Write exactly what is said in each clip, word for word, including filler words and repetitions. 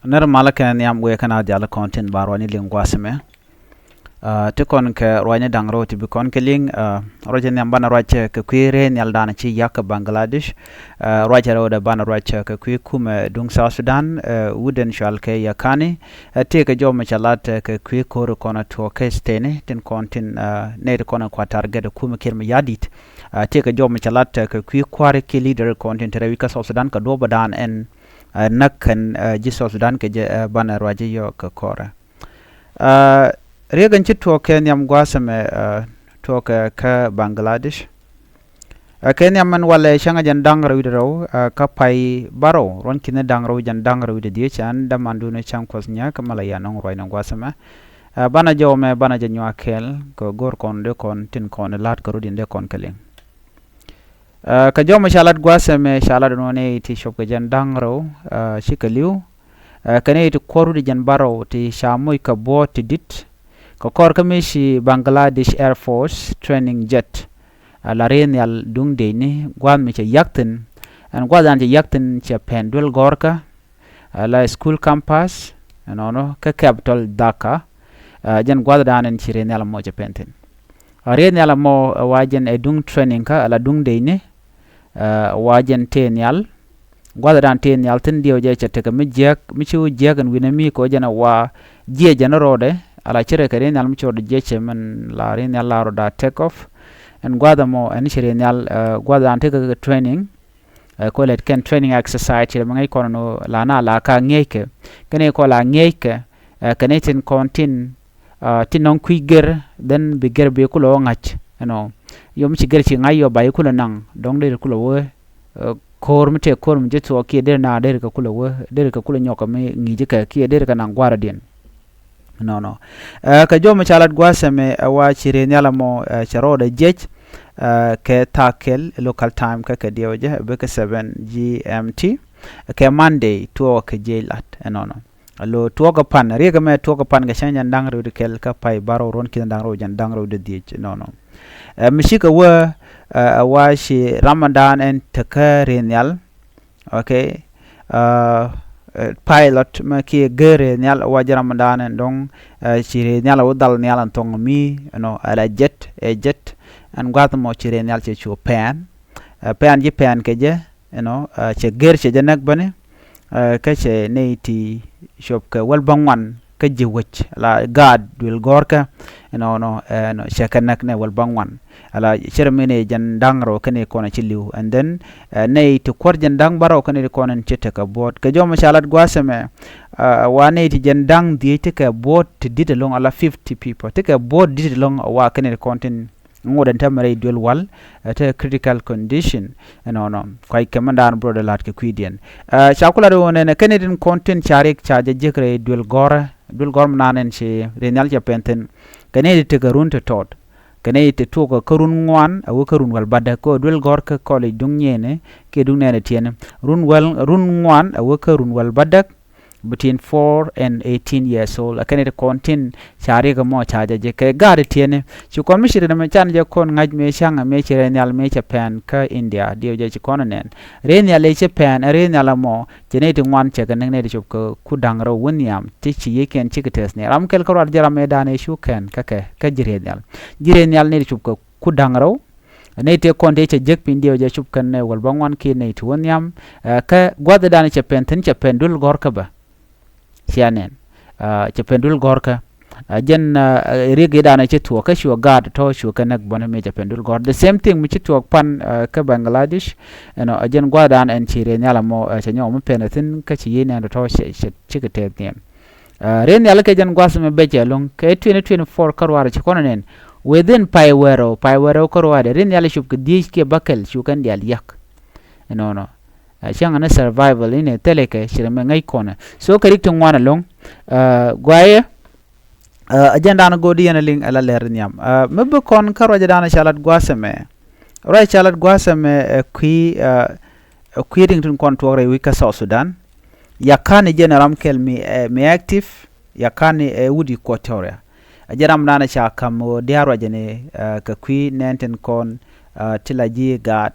Nɛr malä kɛ nhiam wëë kɛn a dial kɔn tin ba ruacni liŋ gua̱a̱th ɛmɛ. Ti kɔn kɛ ruacni da̱ŋ rɛw ti bi kɔn kɛ liŋ, ruacɛ nhiam banɛ ruac kɛ kui̱ rɛy nhial danɔ ci yak kɛ Bangladesh. Ruacɛ rɛw dɛ banɛ ruac kɛ kui̱ kumɛ duŋ South Sudan, wut den cual kɛ Yakani. Tëëkɛ jɔw mi ca lat kɛ kui̱ ko̱ri kɔn tuɔɔk kɛ stäni tin kɔn tin nɛy ti kɔn kua target kumɛ kiɛt mi ya̱di̱t. Tëëkɛ jɔw mi ca lat kɛ kui̱ kua̱ri kiɛ leader kɔn tin te rɛy wi̱c kä South Sudan kɛ duɔ̱ɔ̱p dan ɛn näk kɛn ji̱ South Sudan kɛ jɛ banɛ ruac ji̱ yɔ kɛ kɔrɛ. Riek in ci tuɔɔk kɛ nhiam gua̱a̱th ɛmɛ, tuɔɔk kɛ kä Bangladesh. Kɛ nhiam mɛn walɛ cäŋ jɛn da̱ŋ rɛw wi̱cdɛ rɛw kä pay bärɔw ruɔ̱n ki̱ni da̱ŋ rɛw jɛn da̱ŋ rɛw wi̱cdɛ dhiec, cän dämandun cäŋ Kuɔth Nyak kɛ mɛ la yɛ nɔŋ ruac ni gua̱a̱th ɛmɛ. Banɛ jɔw mɛ banɛ jɛ nyuak kɛɛl kɛ go̱r kɔn dee kɔn tin kɔn la̱t kɛ rut in dee kɔn kɛ liŋ. Kɛ jɔw mɛ ca lat gua̱a̱th ɛmɛ ca lat nɔnɛ ti cop kɛ jɛn da̱ŋ rɛw cikɛ li̱w. Kɛn i̱ ti kuɔr wi̱cdɛ jɛn bärɔw ti ca moc kɛ buɔ̱ɔ̱t ti di̱t kɛ kɔr kä mi ci Bangladesh Air Force training jet. La rɛy nhial duŋ dëcni gua̱a̱th mi cɛ yak thi̱n. Ɛn gua̱a̱th dan cɛ yak thi̱n cɛ pɛn duel gɔ̱rkä la school campus ɛnɔnɔ kä capital Dhaka. Jɛn gua̱a̱th dan ɛn ci rɛy nhial mɔ cɛ pɛn thi̱n. Rɛy nhial mɔ wa jɛn ɛ duŋ training kä la duŋ dëcni. Wa jɛn tëë nhial gua̱a̱th dan tëë nhial thi̱n diɛw jɛ cɛ tekɛ mi jiäk mi ci wä jiäk ɛn wi̱nɛ mi kɛ wä jɛn ɛ wa jiɛ jɛn rɔɔdɛ. Ala ci rɛ kɛ rɛy nhial mi ci rɔɔdɛ jiɛ cɛ mɛn la rɛy nhial la rɔɔda take off. Ɛn gua̱a̱th ɛmɔ ɛn ci rɛy nhial gua̱a̱th dan tekɛ kɛ training. Kɔ lɛt kɛn training exercise ci rɛ mi ŋäc kɔn nɔ la na la ka ŋi̱eckɛ kɛn i̱ kɔ la ŋi̱eckɛ. Kɛn i̱ tin kɔn tin tin nɔŋ kui̱ gɛr then bi gɛr bi kulɛ wä ŋa̱c ɛnɔ. Yom ci gɛr ci ŋa̱c yɔ ba yi kulɛ naŋ dɔ̱ŋ deri kulɛ wä ko̱r mi tëë ko̱r mi ji̱ thuɔɔk kiɛ deri na deri kɛ kulɛ wä deri kɛ kulɛ nyɔk kɛ mi ŋi̱i̱c kɛ kiɛ deri kɛ naŋ gua̱a̱r diɛn. Nɔnɔ kɛ jɔw mi ca lat gua̱a̱th ɛmɛ ɛ wa ci rɛy nhial ɛmɔ cɛ rɔɔdɛ jiɛc kɛ thaak kɛl local time kä kɛ diɛw jɛ bikɛ seven G M T. Kɛ Monday tuɔɔk kɛ jiɛc lat ɛnɔnɔ. Lo tuɔɔk kɛ pan riek ɛmɛ tuɔɔk kɛ pan kɛ cäŋ jɛn da̱ŋ rɛw di kɛl kä pay bärɔw ruɔ̱n ki̱n da̱ŋ rɛw jɛn da̱ŋ rɛw di dhiec nɔnɔ. Ɛ mi cikɛ wä ɛ wa ci Ramadan ɛn tekä rɛy nhial. Okay. Pilot mɛ kiɛ gee rɛy nhial ɛ wa ji̱ Ramadan ɛn dɔ̱ŋ ci rɛy nhial ɛ wä dhal nhial ɛn thɔŋ mi ɛnɔ ala jet ɛ jet. Ɛn gua̱th mɔ ci rɛy nhial cɛ cu pɛn ɛ pɛn ji̱ pɛn kɛ jɛ. Ɛnɔ cɛ gɛr cɛ jɛ näk bäni. Kä cɛ nɛy ti cop kɛ wäl bä ŋuan kä ji̱ wec la gaat duël gɔ̱rkä. Ɛnɔnɔ ɛnɔ cɛ kɛ näk nɛ wäl bä ŋuan. Ala cɛ rɛ mi nɛ jɛn da̱ŋ rɛw kɛn i̱ kɔn ci li̱w and then nɛy ti kuɔr jɛn da̱ŋ bärɔw kɛn i̱ kɔn in ci tekɛ buɔ̱ɔ̱t kɛ jɔw mɛ ca lat gua̱a̱th ɛmɛ. Wa nɛy ti jɛn da̱ŋ dhiec tekɛ buɔ̱ɔ̱t ti di̱t ɛlɔ̱ŋ ala fifty people tekɛ buɔ̱ɔ̱t di̱t ɛlɔ̱ŋ wa kɛn i̱ kɔn tin ŋot ɛn täämɛ rɛy duel wal ɛ te critical condition. Ɛnɔnɔ kuac kɛ mɛn daan brother la̱t kɛ kui̱diɛn. Ca ku lat ɣöö nɛnɛ kɛn itin kɔn tin ca riɛk ca jɛ jiäk rɛy duel gɔ̱rä duel gɔ̱r mi naan ɛn ci rɛy nhial cɛ pɛn thi̱n. Kɛn iti tekɛ run ti tɔt kɛn iti tuɔk kä run ŋuan a wä kä run wäl bädäk kä duel gɔ̱r kä kɔlic duŋ nyieenɛ kiɛ duŋ nɛɛnɛ tiɛnɛ run wäl run ŋuan a wä kä run wäl bädäk. Between four and eighteen years old a kɛn it kɔn tin ca riɛk ɛmɔ ca jɛ jɛ kɛ gaat tiɛni. Ci kɔn mi ci rin ɛmɛ can jɛ kɔn ŋa̱c mëë ca̱ŋ mëë ci rɛy nhial mëë cɛ pɛn kä India diɛw jɛ ci kɔn nɛn rɛy nhial ëë cɛ pɛn ɛ rɛy nhial ɛmɔ. Cɛ nɛy ti ŋuan cɛ kɛ näk nɛy ti cop kɛ ku da̱ŋ rɛw wä nhiam ti ci yiëëkiɛn cikɛ tɛth ni ram kɛl kä ruat jɛ ram ëë dan ëë cu kɛn kä kɛ kä ji̱ rɛy nhial. Ji̱ rɛy nhial nɛy ti cop kɛ ku da̱ŋ rɛw. Nɛy tëë kɔn tëë cɛ jek piny diɛw jɛ cop kɛn nɛ wäl bä ŋuan kiɛ nɛy ti wä nhiam. Kä gua̱thdan cɛ pɛn thi̱n cɛ pɛn duël gɔ̱r kä bä. Cia nɛn cɛ pɛn duël gɔ̱r kä jɛn riek i̱dan cɛ thuɔɔk kä cuɛ gaat tɔ̱ cuɛ kɛ näk bɔn mi cɛ pɛn duël gɔ̱r the same thing mi ci thuɔɔk pan kä Bangladesh. Ɛnɔ jɛn gua̱thdan ɛn ci rɛy nhial ɛmɔ cɛ nyɔk mi pɛn thi̱n kä ci yiëë nɛn tɔ̱ cɛ cikɛ tɛth nhiɛm. Rɛy nhial kɛ jɛn gua̱th mɛ bɛcɛ lo̱ŋ kɛ twenty twenty-four kä ruaar ci kɔn nɛn. Within pay wɛrɛw pay wɛrɛw kä ruaar dɛ rɛy nhial cop kɛ dhiec kiɛ bäkɛl cu kɛn diaal yak. Ɛnɔnɔ. Cäŋ ni survival inɛ thilɛ kɛ ci rɛ mɛ ŋäc kɔnɛ so kɛ rik ti ŋuan ɛlɔ̱ŋ. Guayɛ. Ɛ jɛn daanɛ go̱o̱r di yɛn ɛ liŋ ɛ la lɛr nhiam mi bi kɔn kä ruacɛ daanɛ ca lat gua̱a̱th ɛmɛ. Ruacɛ ca lat gua̱a̱th ɛmɛ ɛ kui̱ ɛ kui̱ riŋ tin kɔn tuɔɔk rɛy wi̱c kä South Sudan. Yakan i̱ jɛn ɛ ram kɛl mi ɛ mi active. Yakan i̱ ɛ wut Equatoria. Ɛ jɛn ram daanɛ ca ka̱m ɣöö dia̱a̱r ruacɛ ni ɛ kɛ kui̱ nɛn tin kɔn ɛ ti la ji̱ gaat.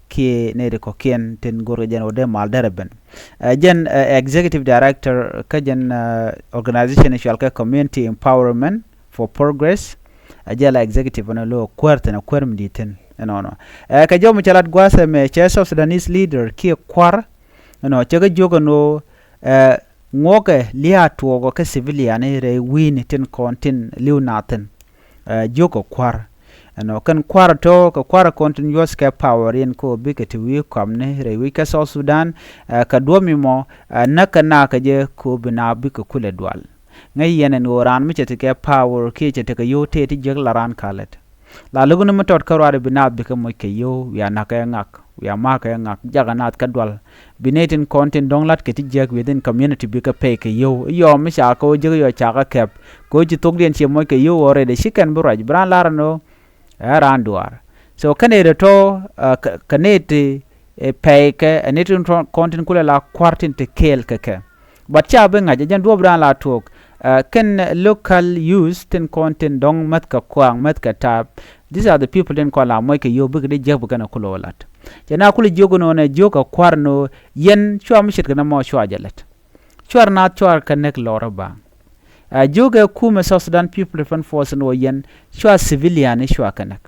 kiɛ nɛy ti kɔ̱kiɛn tin go̱rkɛ jɛn ɣöö dee mal derɛ ben. Ɛ jɛn ɛ executive director kä jɛn ɛ organization cual kɛ Community Empowerment for Progress. Ɛ jɛ la executive ɛn ɛ lo̱ kuäär thi̱n, ɛ kuäär mi di̱i̱t thi̱n ɛnɔnɔ. Ɛ kɛ jɔw mi cɛ lat gua̱a̱th ɛmɛ cɛ South Sudanese leader kiɛ kua̱r ɛnɔ cɛ kɛ jiök ɛn ɣöö ɛ ŋuɔkɛ lia̱a̱ tuɔɔkɔ kɛ civilian rɛy wi̱i̱ni tin kɔn tin li̱w naath thi̱n. Ɛ jiök kɛ kua̱r ɛnɔ kɛn kua̱r tɔ̱ kɛ kua̱r kɔn tin yuɔ̱th kɛ power in kɛ ɣöö bikɛ ti wi̱i̱ kɔamni rɛy wi̱c kɛ South Sudan. Ɛ kɛ duɔ̱p mi mɔ ɛ näk kɛ naak kɛ jɛ kɛ ɣöö bi naak bikɛ kulɛ dual. Ŋäc yɛn ɛn ɣöö raan mi cɛ ti kɛ power kiɛ cɛ ti kɛ yio̱w tëë ti jiäk la raan kalät. La lo̱k ni mi tɔt kä ruaadɛ bi naath bikɛ moc kɛ yio̱w wiaa na̱k kɛ ŋak wiaa ma̱a̱k kɛ ŋak jakä naath kä dual. Bi nɛy tin kɔn tin dɔ̱ŋ la̱t kɛ ti jiäk within community bikɛ pɛy kɛ yio̱w i̱ yɔɔ mi ca kɛ ɣöö jiäk i̱ yɔɔ ca kɛ kɛp kɛ ɣöö ci thokdiɛn ciɛ moc kɛ yio̱w ɣöö rɛydɛ ci kɛn bi ruac bi raan lar ɛn ɣöö ɛ raan duaar. So kä nɛy tɔ̱ ɛ kɛ nɛy ti ɛ pɛy kɛ ɛ nɛy tin kɔn tin kulɛ la kua̱r tin ti kɛɛl kɛ kɛ. But ca bi ŋa̱c ɛ jɛn duɔ̱ɔ̱p dan la tuɔɔk ɛ kɛn local youth tin kɔn tin dɔ̱ŋ mäth kɛ kuaŋ mäth kɛ taap. These are the people tin kɔn la moc kɛ yio̱w bikɛ di jiäk bi kɛn ɛ kulɛ wä la̱t. Cɛ na kulɛ jiök ɛn ɣöö nɛ jiök ɛ kua̱r ɛn ɣöö yɛn cua mi ce̱tkɛ nɔmɔ cua jɛ lät. Cuar naath cuar kɛ näk lɔr ɛ baaŋ. Ɛ jiök ɛ kumɛ South Sudan People Defense Force ɛn ɣöö yɛn cua civilian i̱ cua kɛ näk.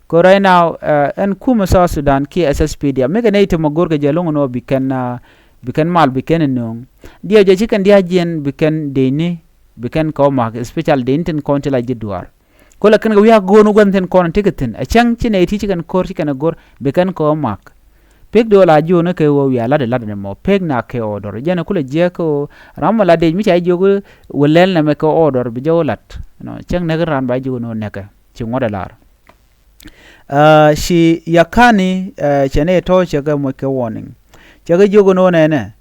Kɛ right now ɛ ɛn kumɛ South Sudan kiɛ S S P D F mi kɛ nɛy ti mɔ go̱rkɛ jɛ lo̱ŋ ɛn ɣöö bi kɛn bi kɛn mal bi kɛn ɛ nööŋ. Diɛw jɛ ci kɛn dia̱a̱c jiɛn bi kɛn deni bi kɛn kɛ ɣä mak especially deni tin kɔn ti la ji̱ duaar. Kɔ la kɛn kɛ wi̱i̱ a go̱o̱n wä gua̱n thi̱n kɔn ti kɛ thi̱n ɛ cäŋ ci nɛy ti ci kɛn ko̱r ci kɛn ɛ go̱r bi kɛn kɛ ɣä mak. Pek do̱ la jiöönä kɛ ɣöö wiaa lat ɛ lat ɛ mɔ pek na kɛ order jɛn ɛ kulɛ jiɛk kɛ ɣöö ram mɔ la dec mi ca jiök wä lɛl nɛmɛ kɛ order bi jɛ wä lat. Cäŋ näk raan ba jiök ni wä näkɛ ci ŋuɔ̱t ɛ lar. Ci yakani cɛ nɛy tɔ̱ cɛ kɛ moc kɛ warning. Cɛ kɛ jiök ni wä nɛnɛ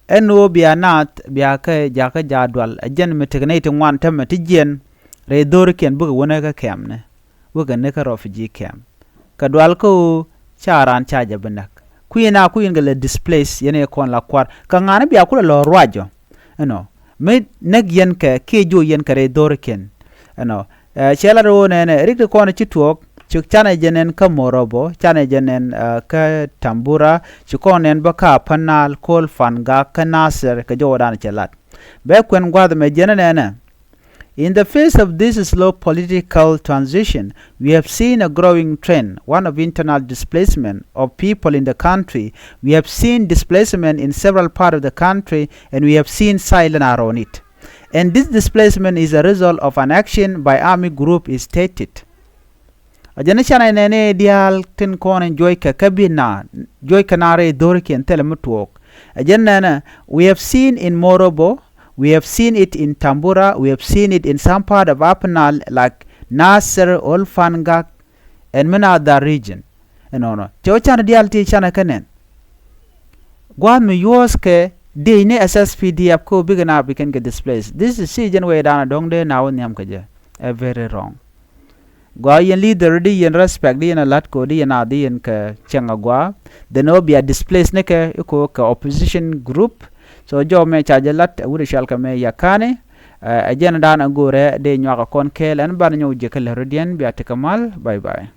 ɛn ɣöö bia naath bia kɛ jakä jaat dual ɛ jɛn mi tekɛ nɛy ti ŋuan tämɛ ti jiɛn rɛy dho̱rikiɛn bikɛ wänä kä kɛmni. Wekɛ ni kä refugee camp kɛ dual kä ɣöö ca raan ca jɛ bi näk. Kui̱n a kui̱n kɛ lɛ displace yɛn ɛ kɔn la kua̱r kɛ ŋa̱ni bia kulɛ lɔ ruacɔ. Ɛnɔ mi näk yɛn kɛ kiɛ jiö yɛn kɛ rɛy dho̱rikiɛn. Ɛnɔ cɛ lat ɣöö nɛnɛ rik ti kɔn ci tuɔɔk cik canɛ jɛ nɛn kä Morobo canɛ jɛ nɛn kä Tambura ci kɔn nɛn bä kä Apanal Kol Fangak kä Nasir kɛ jɔwä dan cɛ lat. Bɛ kuɛn gua̱th mɛ jɛn nɛnɛ. In the face of this slow political transition, we have seen a growing trend, one of internal displacement of people in the country. We have seen displacement in several parts of the country, and we have seen silence around it. And this displacement is a result of an action by army group, he stated. A jɛn ni canɛ nɛni diaal tin kɔn in juɔckɛ kä bi na juɔckɛ na rɛy dho̱rikiɛn thilɛ mi tuɔɔk. A jɛn nɛnɛ, we have seen in Morobo, we have seen it in Tambura, we have seen it in some part of Upper Nile like Nasir, Olfangak, and many other region. Ɛnɔnɔ cɛ wä canɛ diaal ti canɛ kä nɛn. Gua̱a̱th mi yuɔ̱ɔ̱skɛ dec ni S S P D F kä wä bikɛ na bikɛn kɛ displace. This is si jɛn wee danɔ dɔ̱ŋ dee na wä nhiam kɛ jɛ. Ɛ very wrong. Gɔaa yɛn leader di yɛn respect di yɛn a la̱t kɛ di yɛn a di yɛn kɛ cɛŋ a gɔaa. Then ɔ bia displace ni kɛ ikɔ kɛ opposition group. So jɔw mɛ ca jɛ la̱t a wut a cual kɛ mɛ yakani. Ɛ jɛn dan a go̱rɛ dee nyuak a kɔn kɛɛl ɛn ban nyɔw jɛ kɛ lɛ rodiɛn bia tekɛ mal. Bye bye.